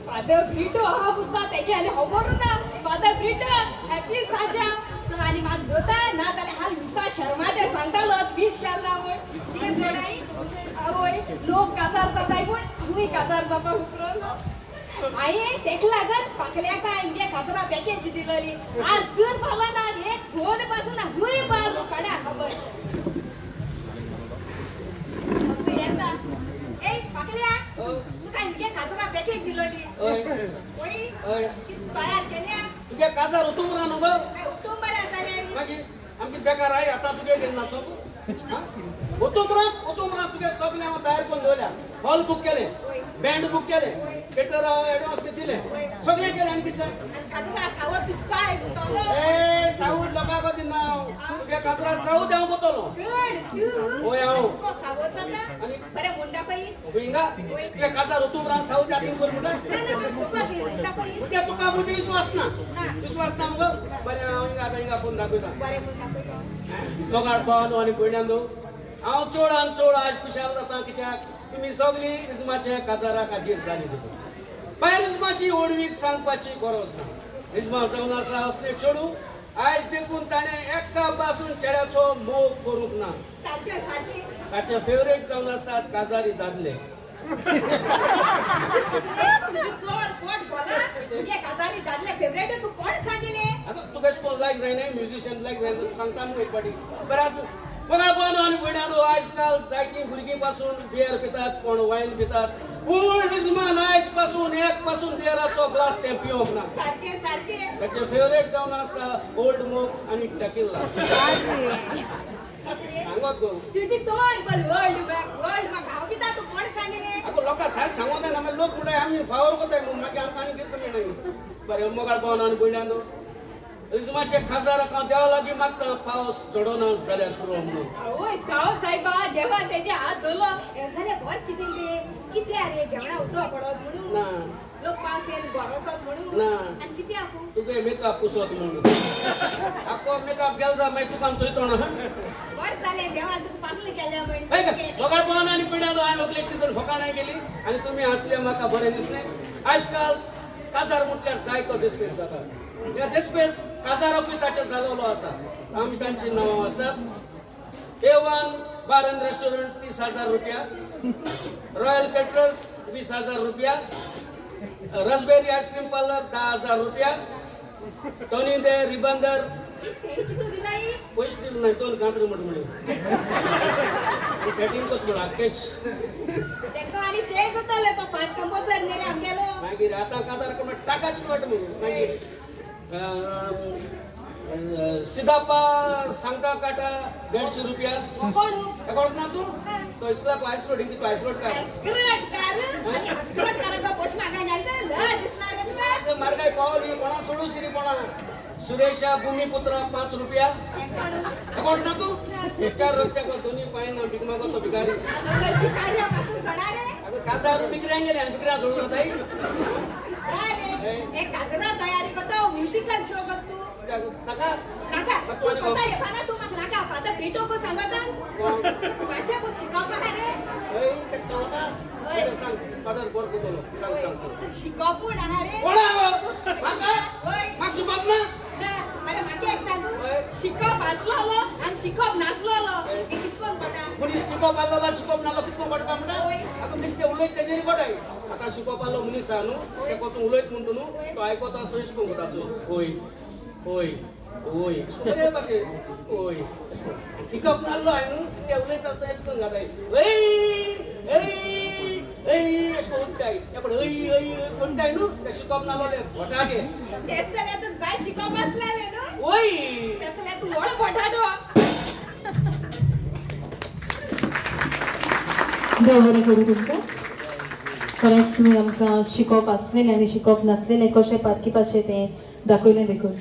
Father Brito हा पुसता तेगे आनी खबर ना. फादर ब्रिटो हॅपी साजा आनी म्हाका दोता ना जाल्यार हाल मिसा शर्माचें सांगतालो विश केला म्हूण. कितें सोडाय आवय लोक काजार जाताय पूण तुवें काजार जावपाक उपरोन हांवें तेका लागून पाकल्याका आमगे काजरा पॅकेज दिलेली. आज जर पावलो ना एक फोन पासून ना हुंय पावलो कोणा खबर येता. ए पाकल्या तुका आमगे काजरा पॅकेज दिलेली ओय तयार केल्या तुगे काजार उतूम ना न्हू गो. उतूम बरें जालें मागीर आमची बेकार I आतां तुगे घेवन नाचोंक उतूम रात तुगे सगळें हांव तयार करून दवरल्या. हॉल बूक केलें, बँड बूक केलें, केटर एडवान्स बी दिलें, सगळें केलें. आनी कितें ए सावूद लोकांक दिना हांव तुगे काजरा सावूद हांव कोतलो. हय हांव हिंगा तुगे काजार उतूम रात सावूद याद कर म्हणटा तुगे तुका म्हजो विश्वास ना. विश्वास ना मुगो. बरें हांव हिंगा आतां हिंगा फोन दाखयता. लोकांक पावलो आनी भयण्यान हांव चड आनी चड आयज खुशाल जाता कित्याक तुमी सगळीं रिजमाच्या काजाराक हाजीर जाली. भायर रिजमाची व्हडवीक सांगपाची गरज ना. रिजमा जावन आसा असले चेडूं आयज देखून ताणें एका पासून चेड्याचो मोग करूंक ना. ताचे फेवरेट जावन आसात काजारी दादले. तुका कोण लायक जायना म्युजिशियन लायक जायना सांगता न्हू एक फावटी. बरें आसूं. बघा पण आनी भयणांनो आयज काल जायतीं भुरगीं पासून बियर पितात, कोण वायन पितात, पूण रिजमान आयज पासून एक पासून बियराचो ग्लास तें पिवंक ना. ताचें फेवरेट जावन आसा ओल्ड मोक आनी टॅकिल्ला. सांगत गो आगो लोकां सारकें सांगोंक जायना. मागीर लोक म्हणटाय आमी फावर कोताय म्हणून मागीर आमकां आनी कितें मेळना. बरें मोगाळ भोवन आनी भयणांनो रिजमाचे खाजाराक हांव देवा लागीं मागता पावस चडोना जाल्यार पुरो म्हणून. आवय साव सायबा देवा तेजे हात धरलो जाल्यार बरें चिंतीन रे कितें रे जेवणा उदक पडत म्हणून ना लोक पास येवन गोरोसत म्हणून ना आनी कितें आपूं तुगे मेकअप पुसत म्हणून. आखो मेकअप गेलो जाल्यार मागीर तुका आमचो चोयतो ना. बरें जालें देवान तुका पाकलें केल्या म्हण. मोगाळ भोवन आनी पिड्यालो हांवें व्हंकलेक चिंतून फकाणां केली आनी तुमी हांसले म्हाका बरें दिसलें. आयज काल काजार म्हटल्यार जायतो दिसपेस जाता. ह्या देसपेस काजाराकूय ताचें जालोलो आसा. आमी तांची नांवां आसतात. A1 bar and restaurant 30,000 रुपया, रॉयल केटरर्स 20,000 रुपया, रसबेरी आयस्क्रीम पार्लर 10,000 रुपया, टोनी दे रिबंदर पयशे दिले ना दोन गांत्र म्हण म्हणे सेटींग कस म्हण आख्खेच मागीर आतां काजार टाकाच वाट म्हणून. मागीर सिदापा सांगता काटा 150 रुपया. कोण ना तूं तो इस्कुलाक आयस रोड तू आयस रोड काय मारगाय पावली कोणा सोडू शिरी कोणा. सुरेशा भूमिपुत्र 5 रुपया. कोण ना तू 4 रस्त्याक दोन्ही पांय ना भिकमा करतो भिकारी. काजार बिकऱ्या गेले आनी बिकऱ्या सोडून जाताय. काजरा तयारी करता म्युझिकल शो कर तू नाका नाका तू कोता रे पाना तू म्हाका नाका फादर ब्रिटो को सांगता भाशा को शिकोवपा रे. हय ते सांगता सांग फादर बरो कोतलो सांग सांग शिकोवप पूण आहा रे. कोणा म्हाका हय म्हाका शिकोवप ना. अरे म्हाका एक सांगू शिकोवप आसलोलो आनी शिकोवप नासलोलो हें कितकोन पडटा. मनीस शिकोवप आसलोलो शिकोवप नासलो कितकोन पडटा म्हणटा. आतां नुस्तें उलयत तेजेर पडाय. आतां शिकोवप आसलो मनीस आहा न्हू तेका तूं उलयत म्हणटा न्हू तो आयकता आसतो शिकोवंक वता. होय होय होय बरे भाशेन होय शिकप नासलो हांवें न्हू ते उलयता आसता अशें करून घाताय ऐ ऐ ऐ अशें करून उठताय पूण ऐ ऐ म्हणटाय न्हू ते शिकप नासलो भोटाके. तेच जाल्यार तूं जाय शिकप आसलेलें न्हू. वय तेच जाल्यार तूं व्हड भोटाटो. देव बरें करूं तुमकां. खरेंच तुमी आमकां शिकोवप आसलेलें आनी शिकोवप नासलेलें कशें पारखिपाचें तें दाखयलें देखून.